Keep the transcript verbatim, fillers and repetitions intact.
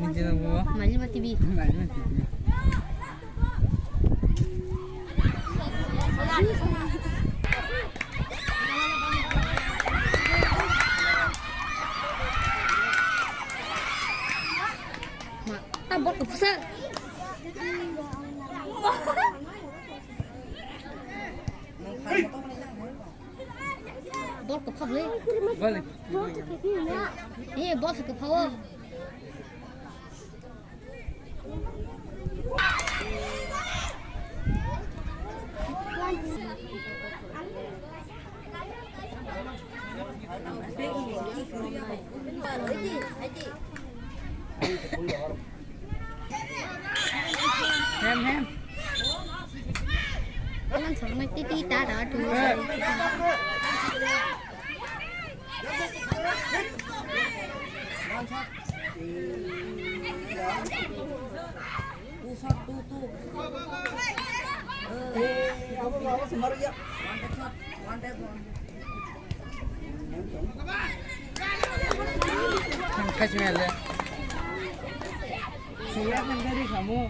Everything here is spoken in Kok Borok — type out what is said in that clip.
Malima T V. Ma, ta bol ko phusa. Bol ko phabli. Bol. Eh, bol ko phawo. Hem, hem. Alang sorong mai titi ta da tu. Khachi mele. Suya kan gari kamu.